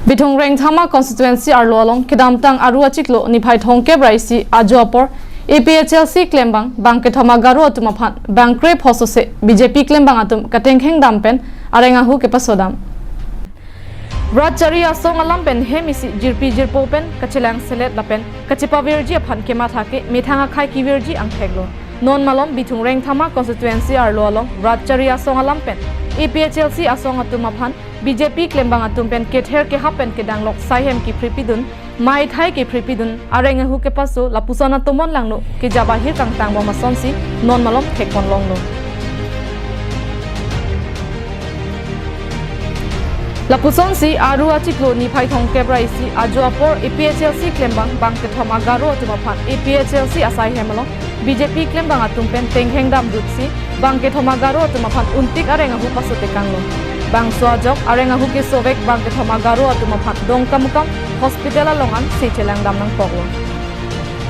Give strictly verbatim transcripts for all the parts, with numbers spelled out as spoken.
Bithung Rengthama constituency arlo along kedamtang Aru achiklo niphai thomkep ra isi ajo apor A P H L C klembang bangkethom agaro atum aphan bangkre phosose B J P klembang atum katengkheng dam pen areng ahu kepaso dam. Rat chari asong alam pen hem isi jirpi jirpo pen kachelang selet lapen kachepavirji aphan kematha ke methang akhai kevirji angthek lo. Non malom Bithung Rengthama constituency arlo along rat chari asong alam pen A P H L C asong atum aphan B J P klembang atum pen kether kehap pen kedanglok saihem kephripidun, maithai kephripidun, areng ahu kepaso lapuson atomon langno kejap ahir kangtang bom asonsi non malom thekpon longlo. Lapusonsi Aru achiklo niphai thomkep ra isi ajo apor A P H L C klembang bangkethom agaro atum aphan A P H L C asaihem along B J P klembang atum pen tengkheng dam dutsi bangkethom agaro atum aphan untik areng ahu paso tekanglo. Bangso ajok areng ahu kesovek bangkethom agaro atum aphan Dongkamukam hospital along an se chelang dam nangkoklo.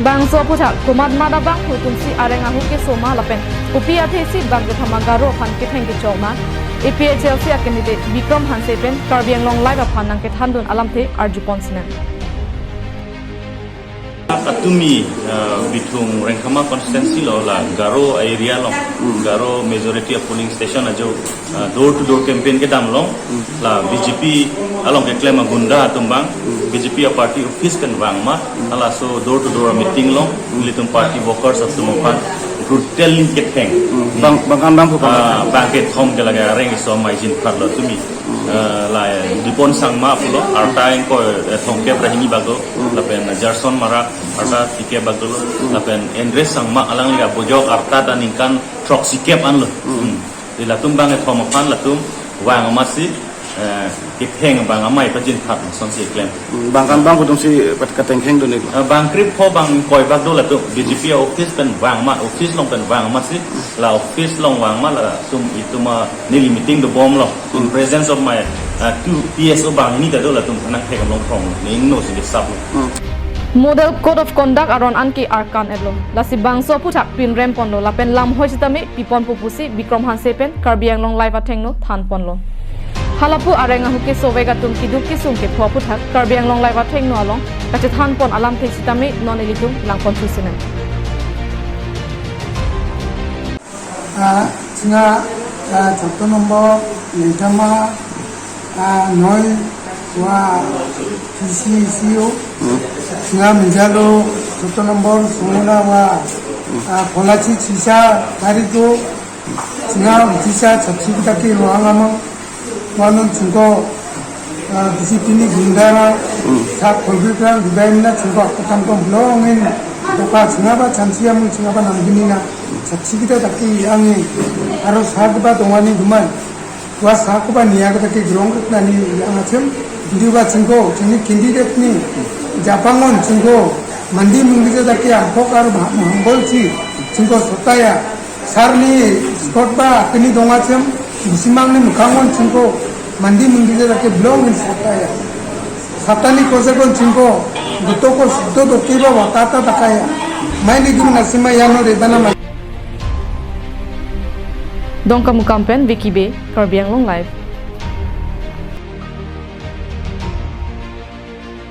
Bangso aphuthak komat mat abang atumsi areng ahu keso ma lapen kopi athe si bangkethom agaro aphan ketheng kechok ma, A P H L C a candidate Bikram Hanse pen Karbi Anglong Live aphan nangkethandun alamthe arjupon sinem. Patumi, uh, Bithung Rengthama constituency lo la Garo area lo, Garo majority of polling station ajo, uh, door to door campaign kedam long, la B J P along keklem agunda atum bang, B J P a party office pen vang ma, halaso door to door meeting long, ilitum party workers atum aphan brutal ketheng. Bang, bang kan bang ko Ah, bangkethom ke lake areng iso maijin phat lo tumi. Eh, la, eh, Dipon Sangma pulo, arta ingkoi, eh, thomkep ra hini bak do, lapen Jarson Marak, arta phlikep bak dolo, lapen Andres Sangma alangli abojok arta ta ningkan throksikep anlo. Hmm. Di latum bangkethom aphan latum vang amatsi, eh, ketheng bang amei pajin phat asonsi klem. Hmm, bang kan bang atumsi pat katengkheng dun ik. Eh, bangkre pho bangkoi bak do latum B J P office pen vang ma, office along pen vang amatsi, la office along vang ma latum itum a neli meeting dobom lo. In presence of my, uh, two P S O banghini ta do latum nangthek along thong. Ning no si disap lo. Hmm. Model Code of Conduct aron an ke arkan etlo. Lasi bangso aphuthak pinrem ponlo lapen lamhoi sitame pipon pu pusi Bikram Hanse pen Karbi Anglong Live athengno thanpon lo. Halapu areng ahu kesovek atum keduk kesung kepho aphuthak Karbi Anglong Live athengno along kachethanpon alamthe sitame non ilitum langpon thu sinem. Ah, chinga, ah, chapter number Rengthama, ah, noi wa P C C O. Hmm. Chinga menjalo chapter number Songona wa, ah, Polachi Chisa Tariko. Chinga Chisa Chapsi Kitaki Rohang Amang. Wanon chingko, ah, B J P ni gundara, hmm, sak kolgri kran dibai mina chingko akam kom blong in, dapa chinga ba chansi amung chinga ba nang bini na, chapsi kita taki angi, aro sak ba tongani dumai, wa sak ba niya kita ki grong kita ni yang achem, di ba chingko, chini candidate ni, japangon chingko, mandi munggi kita ki angkok aro ba, mambol chi, chingko sotaya, Sarni sot ba kini dong achem, bisimang ni mukhangon chingko, mandi munggi je lake blong in sotaya. Satani kosekon chingko, duto ko sudo doki ba watata takaya. Mai ni gimna sima yano rebana mai. Dongkamukam pen Vicky Bey, Karbi Anglong Live.